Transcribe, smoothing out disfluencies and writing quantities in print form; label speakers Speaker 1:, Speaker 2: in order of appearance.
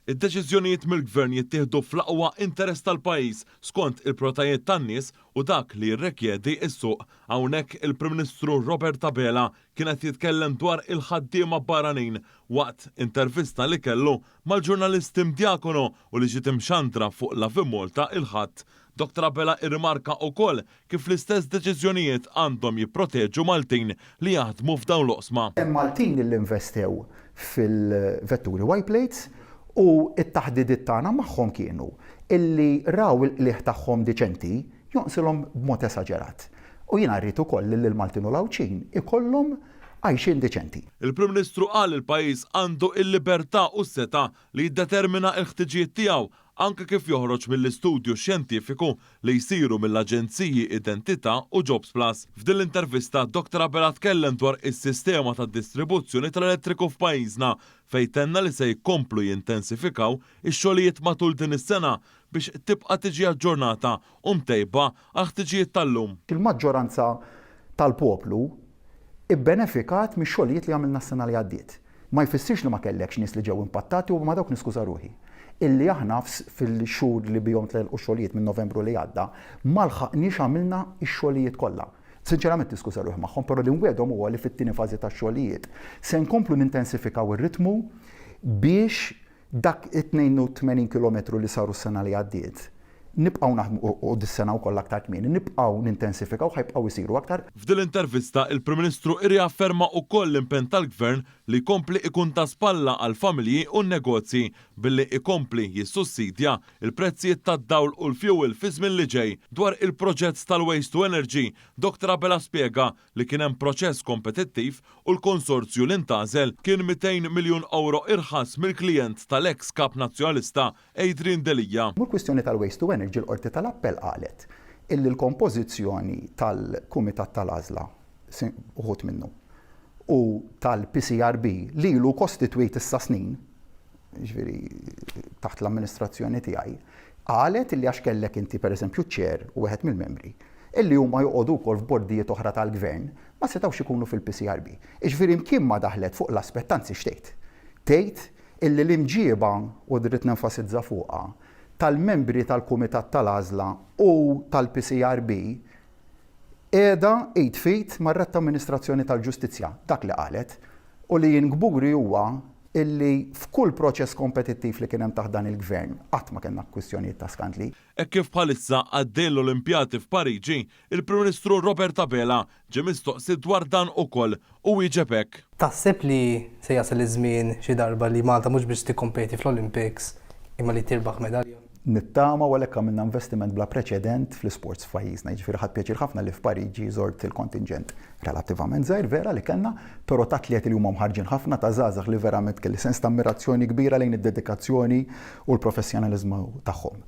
Speaker 1: Id-deċiżjonijiet mill-Gvern jittieħdu fl-aqwa interess tal-pajjiż skont il-prijoritajiet tan-nies u dak li jirrekjedi s-suq. Hawnhekk il-Prim Ministru Robert Abela kien qed jitkellem dwar il-ħaddiema barranin waqt intervista li kellu mal-ġurnalist Tim Diacono u li ġiet imxandra fuq Lovin Malta il-Ħadd. Dr Abela irrimarka ukoll kif l-istess deċiżjonijiet għandhom jipproteġu Maltin li jaħdmu f'dawn l-oqsma.
Speaker 2: Hemm Maltin li investew fil-vetturi Y plates u t-taħdidiet tagħna magħhom kienu illi raw il-qligħ tagħhom diċenti jonqsilhom b'mod esaġerat. U jiena rrid ukoll li l-Maltin u l-Għawdxin ikollhom għajxien diċenti.
Speaker 1: Il-Prim Ministru qal li l-pajjiż għandu l-libertà u s-setgħa li jiddetermina l-ħtiġijiet tiegħu anke kif joħroġ mill-istudju xjentifiku li jsiru mill-aġenziji Identità u Jobsplus. F'din l-intervista Dr Abela tkellem dwar is-sistema ta' distribuzzjoni tal-elettriku f'pajjiżna fejn tenna li se jkomplu jintensifikaw ix-xogħlijiet matul din is-sena biex tibqa' tiġi aġġornata u mtejba għall-ħtiġijiet tal-lum.
Speaker 2: Il-maġġoranza tal-poplu ibbenefikat mix-xogħlijiet li għamilna s-sena li għaddiet. Ma jfissirx li ma kellekx nies li ġew impattati u ma' dawk niskuża ruħi. Illi aħna fil-xhur li bihom tlelqu x-xogħlijiet minn Novembru li għadda, ma lħaqniex għamilna x-xogħlijiet kollha. Sinċerament niskuża ruħi magħhom, però li nwiegħdhom huwa li fit-tieni fażi tax-xogħlijiet se nkomplu nintensifikaw ir-ritmu biex Dak it-82 kilometru li saru s-sena li għaddiet, nibqgħu naħdmu, u dis-sena wkoll aktar kmieni, nibqgħu nintensifikaw, ħa jibqgħu jsiru aktar.
Speaker 1: F'din l-intervista, il-Prim Ministru irriafferma ukoll l-impenn tal-Gvern li jkompli ikun ta' spalla għall-familji u n-negozji billi ikompli jissussidja l-prezzijiet tad-dawl u l-fjuwil fiż-żmien li ġej. Dwar il-proġett tal-Waste to Energy, Dr Abela spjega li kien hemm proċess kompetittiv u l-konsorzju li ntgħażel kien 200 miljun ewro irħas mill-klijent tal-eks Kap Nazzjonalista Adrian Delia.
Speaker 2: Mul-kwistjoni tal-waste to energy l-Qorti tal-Appell qalet illi l-kompożizzjoni tal-Kumitat tal-Għażla, uħud minnu, u tal-PCRB li ilu kostitwit issa snin, jiġifieri taħt l-amministrazzjoni tiegħi, qalet illi għax kellek inti pereżempju ċ-chair u wieħed mill-membri, illi huma joqogħdu wkoll f'bordijiet oħra tal-Gvern, ma setgħux ikunu fil-PCRB. Jiġifieri mkien ma daħlet fuq l-aspett, anzi x'tgħid? Tgħid illi l-imġieba, u rrid nenfasizza fuqha, tal-membri tal-Kumitat tal-Għażla u tal-PCRB qiegħda id f'id mar-retta amministrazzjoni tal-ġustizzja. Dak li qalet. U li jien kburi huwa illi f'kull proċess kompetittiv li kien hemm taħt dan il-Gvern qatt ma kellna kwistjonijiet ta' skandli.
Speaker 1: Hekk kif bħalissa għaddejjin l-Olimpjati f'Pariġi, il-Prim Ministru Robert Abela ġie mistoqsi dwar dan ukoll u wieġeb hekk.
Speaker 3: Taħseb li se jasal iż-żmien xi darba li Malta mhux biss tikkompeti fl-Olympics imma li tirbaħ medalja?
Speaker 2: Nittama u għalhekk għamilna investiment bla preċedent fl-isports f'pajjiżna. Jiġifieri ħadt pjaċir ħafna li f'Pariġi żort il-kontinġent relattivament żgħir vera li kellna, però ta' atleti li huma mħarrġin ħafna, ta' żgħażagħ li verament kelli sens ta' ammirazzjoni kbira lejn id-dedikazzjoni u l-professjonaliżmu tagħhom.